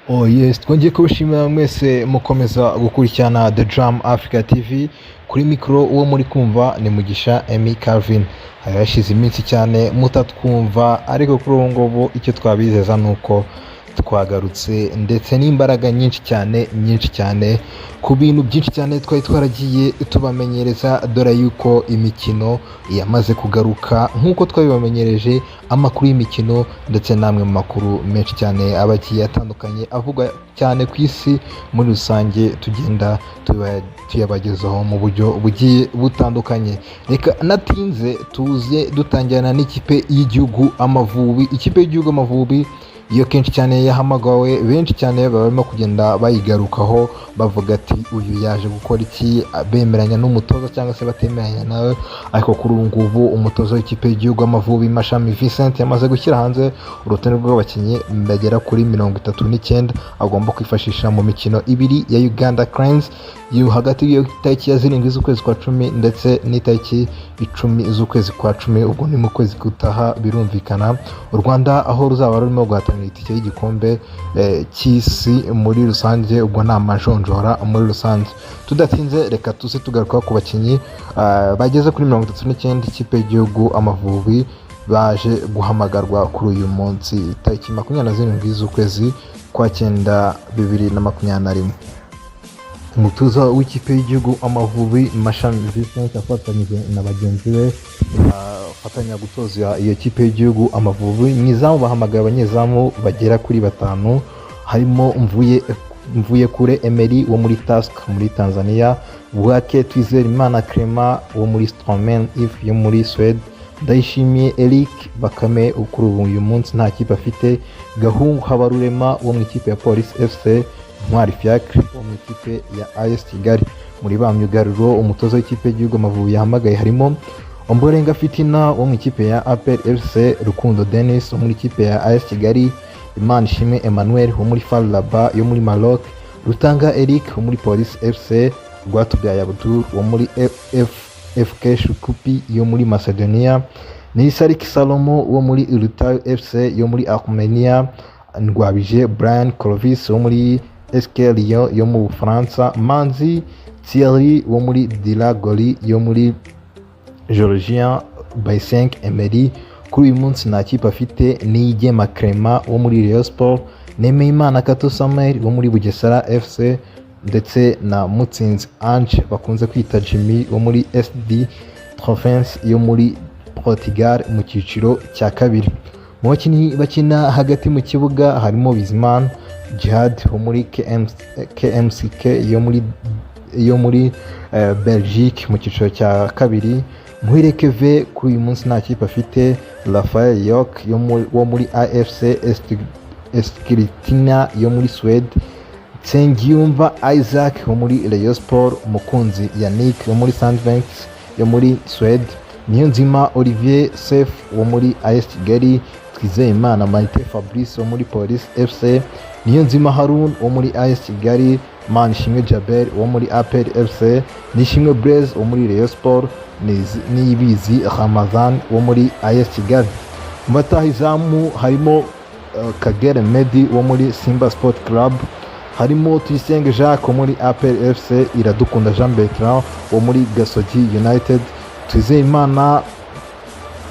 Oh yes, twongeye kubashimira mwese mukomeza gukurikirana The Drum Africa TV. Kuri mikoro uwo muri kumva ni Mugisha Emmy Calvin. Hari hashize iminsi cyane mutatwumva, ariko kuri ubu ngubu icyo twabizeza ni uko twagarutse, ndetse n'imbaraga nyinshi cyane, nyinshi cyane, ku bintu byinshi cyane twari twaragiye tubamenyereza. Dore yuko imikino yamaze kugaruka nk'uko twabibamenyereje, amakuru y'imikino ndetse n'amwe mu makuru menshi cyane aba agiye atandukanye avugwa cyane ku isi muri rusange, tugenda tuyabagezaho mu buryo bugiye butandukanye. Reka natinze, tuze dutangirana n'ikipe y'igihugu Amavubi. Ikipe y'igihugu Amavubi iyo kenshi cyane yahamagawe, benshi cyane baba barimo kugenda bayigarukaho, bavuga ati: "Uyu yaje gukora iki?" Bemeranya n'umutoza cyangwa se batemeranya nawe. Ariko kuri ubu ngubu umutoza w'ikipe y'igihugu Amavubi, Mashami Vincent, yamaze gushyira hanze urutonde rw'abakinnyi bagera kuri 39 agomba kwifashisha mu mikino ibiri ya Uganda Cranes yo hagati y'itariki ya 7 z'ukwezi kwa 10 ndetse n'itariki 10 z'ukwezi kwa 10. Ubwo ni mu kwezi gutaha birumvikana. U Rwanda aho ruzaba rurimo guhatanira itike y'igikombe cy'isi muri rusange, ubwo ni amajonjora muri rusange. Tudatinze, reka tuze tugaruka ku bakinnyi bageze kuri 39 ikipe y'igihugu Amavubi baje guhamagarwa kuri uyu munsi, tariki 27 z'ukwezi kwa 9, 2021. Umutoza w'ikipe y'igihugu Amavubi, Mashami Vincent, afatanyije na bagenzi be bafatanya gutoza iyo kipe y'igihugu Amavubi, mu izamu bahamagaye abanyezamu bagera kuri batanu, harimo Mvuyekure Emery wo muri Tusker muri Tanzania, Bwake Twizerimana Clement wo muri Strömmen IF yo muri Suède, Ndayishimiye Eric Bakame, kuri ubu uyu munsi nta kipe afite, Gahungu Habarurema wo mu ikipe ya Police FC, Ntwari Fiacre wo mu ikipe ya AS Kigali. Muri ba myugariro umutoza w'ikipe y'igihugu Amavubi yahamagaye harimo Omborenga Fitina wo mu ikipe ya APR FC, Rukundo Denis wo muri ikipe ya AS Kigali, Imanishimwe Emmanuel wo muri FAR Rabat yo muri Maroc, Rutanga Eric wo muri Police FC, Rwatubyaye Abdul wo muri FK Shkupi yo muri Macedonia, Nirisarike Salomo wo muri Urutayu FC yo muri Armenia, Ngwabije Brian Clovis wo muri SK Lyon yo mu Bufaransa, Manzi Thierry wo muri Dila Gori yo muri Georgia, Bayisenge Emery, kuri uyu munsi nta kipe afite, Niyigema Clement wo muri Rayon Sport, Nemeyimana Kato Samuel wo muri Bugesera FC, ndetse na Mutsinzi Ange bakunze kwita Jimmy wo muri SD Trofense yo muri Portugal mu cyiciro cya kabiri. Mu bakinnyi bakina hagati mu kibuga harimo Bizimana Jihad wo muri KMCK yo muri Belgique mu cyiciro cya kabiri, Muhire Kevin, kuri uyu munsi nta kipe afite, Rafael York wo muri AFC Eskilstuna yo muri Suède, Nsengiyumva Isaac wo muri Rayon Sport, Mukunzi Yannick wo muri Sandviks yo muri Suède, Niyonzima Olivier Sef wo muri AS Kigali, Twizeyimana Martin Fabrice wo muri Police FC, Niyonzima Harun wo muri AS Kigali, Manishimwe Jabel wo muri APR FC, Nishimwe Blaise wo muri Rayon Sport, Niyibizi Ramazan wo muri AS Kigali. Mu batahizamu harimo Kagere Medi wo muri Simba Sport Club, harimo Tuyisenge Jacques wo muri APR FC, Iradukunda Jean Bertrand wo muri Gasogi United, Twizeyimana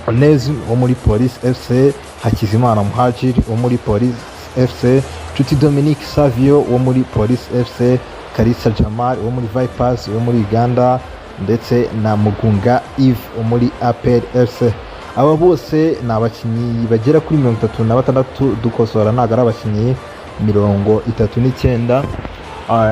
Onezi wo muri Police FC, Hakizimana Muhajiri wo muri Police FC, Nshuti Dominique Savio wo muri Police FC, Kalisa Jamal wo muri Vipers wo muri Uganda, ndetse na Mugunga Yves wo muri APR FC. Aba bose ni abakinnyi bagera kuri 36. Dukosora, ntabwo ari abakinnyi 39.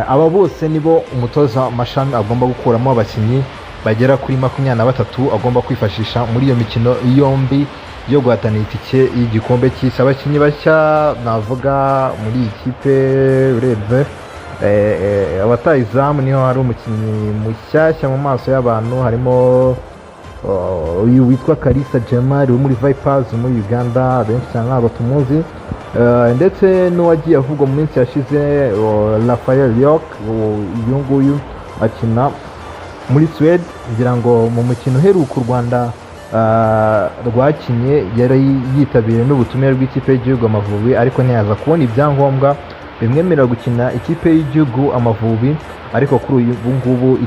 Aba bose nibo umutoza Mashami agomba gukuramo abakinnyi bagera kuri 23 agomba kwifashisha muri iyo mikino yombi yo guhatanira itike y'igikombe cy'isi. Abakinnyi bashya navuga muri iyi kipe, urebye abatahizamu niho hari umukinnyi mushyashya mu maso y'abantu, harimo uyu witwa Kalisa Jamal wo muri Vipers muri Uganda, benshi cyane ntabwo tumuzi. Ndetse n'uwagiye avugwa mu minsi yashize, Rafael York, uyu nguyu akina muri Suède. Ngira ngo mu mukino uheruka u Rwanda rwakinye yari yitabiriye n'ubutumire bw'ikipe y'igihugu Amavubi, ariko ntiyaza kubona ibyangombwa. bimwemerera gukina ikipe y'igihugu Amavubi. Ariko kuri uyu ngubu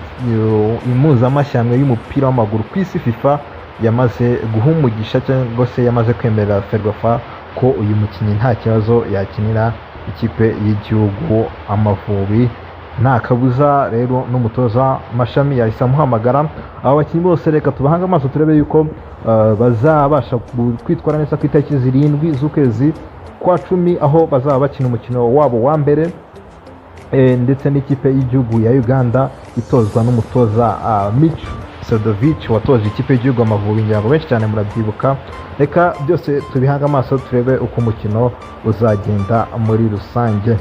impuzamashyamba y'umupira w'amaguru ku isi, FIFA, yamaze guha umugisha cyangwa se yamaze kwemerera FERWAFA ko uyu mukinnyi nta kibazo yakinira ikipe y'igihugu Amavubi nta kabuza. Rero n'umutoza Mashami yahise amuhamagara. Aba bakinnyi bose reka tubahange amaso turebe yuko bazabasha kwitwara neza ku itariki 7 z'ukwezi kwa 10, aho bazaba bakina umukino wabo wa mbere ndetse n'ikipe y'igihugu ya Uganda itozwa n'umutoza Micho Sredojevic watoje ikipe y'igihugu Amavubi. Ngira ngo benshi cyane murabyibuka. Reka byose tubihange amaso turebe uko umukino uzagenda muri rusange.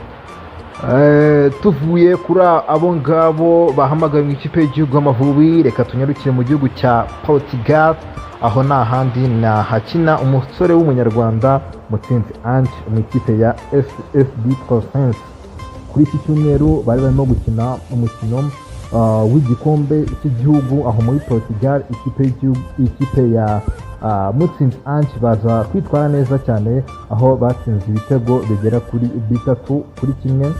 Tuvuye kuri abo ngabo bahamagawe mu ikipe y'igihugu Amavubi, reka tunyarukire mu gihugu cya Portugal, aho nta handi ni ahakina umusore w'umunyarwanda Mutsinzi Ange mu ikipe ya SD Trofense. Kuri iki cyumweru bari barimo gukina umukino w'igikombe cy'igihugu aho muri Portugal. Ikipe y'igihugu, ikipe ya Mutsinzi Ange baza kwitwara neza cyane, aho batsinze ibitego bigera kuri 3-1.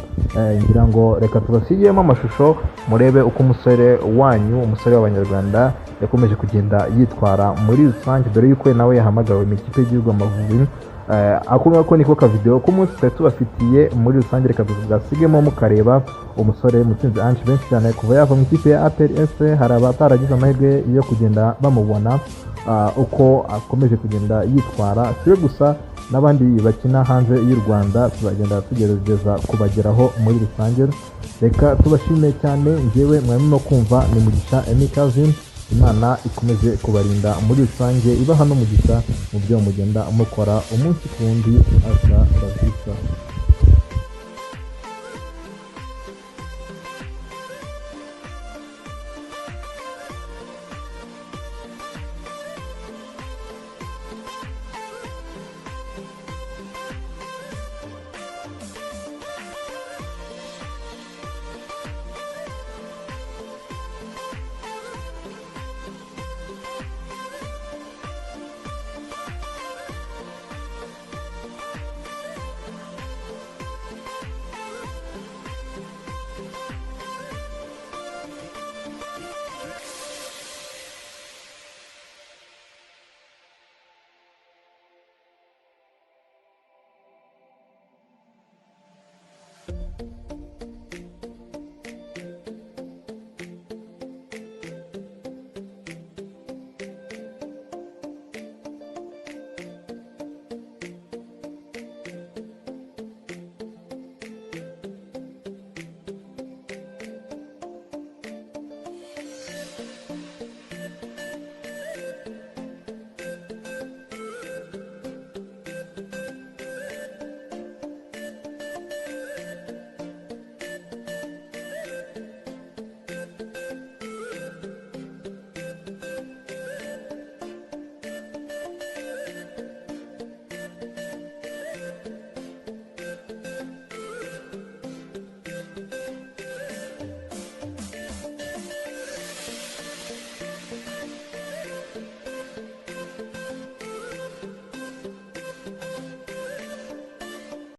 Ngira ngo reka tubasigiyemo amashusho murebe uko umusore wanyu, umusore w'abanyarwanda, yakomeje kugenda yitwara muri rusange, dore yuko nawe yahamagawe mu ikipe y'igihugu Amavubi. Ako ngako niko kavideo k'umunsi twari tubafitiye muri rusange. Reka tugasigemo mukareba umusore Mutsinzi Ange. Benshi cyane kuva yava mu ikipe ya APR FC hari abataragize amahirwe yo kugenda bamubona uko akomeje kugenda yitwara. Siwe gusa, n'abandi bakina hanze y'u Rwanda tuzagenda tugerageza kubageraho muri rusange. Reka tubashime cyane. Njyewe mwarimo kumva ni Mugisha Emmy Calvin. Imana ikomeze kubarinda muri rusange, ibaha n'umugisha mu byo mugenda mukora umunsi ku wundi. Hasta la vista.